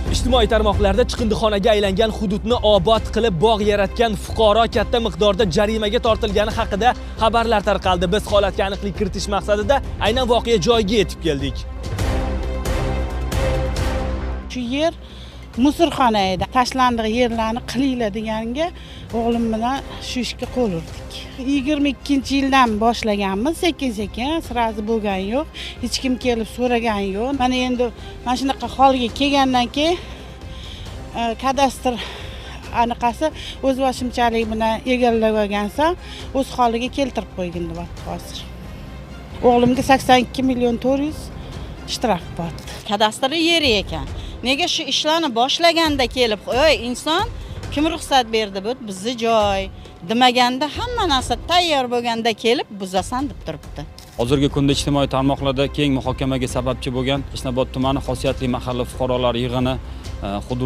Ijtimoiy tarmoqlarda chiqindixonaga aylangan hududni obod qilib bog' yaratgan fuqaro katta miqdorda jarimaga tortilgani haqida xabarlar tarqaldi. Biz holatga aniqlik kiritish maqsadida aynan voqea joyiga yetib keldik. Shu yer musorxona edi. Tashlandiq yerlarni qilinglar deganga o'g'lim bilan shu ishga qo'l urdik. 22-yildan boshlaganmiz, sekin-sekin, sразу bo'lgani yo'q. Hech kim kelib so'ragani yo'q. Mana endi mana shunaqa holga kelgandan keyin kadastr anaqasi o'zboshimchalik bilan egallab olgansan, o'z holiga keltirib qo'ygin deyapti hozir. O'g'limga 82 million 400 shtraf botdi. Kadastrli yeri ekan. Nega shu ishlarni boshlaganda kelib, "Ey inson, kim ruxsat berdi, bu bizni joy" demaganda, hamma narsa tayyor bo'lganda kelib buzasan deb turibdi. Hozirgi kunda ijtimoiy tarmoqlarda keng muhokamaga sababchi bo'lgan Yashnobod tumani xosiyatli mahalla fuqarolar yig'ini hududi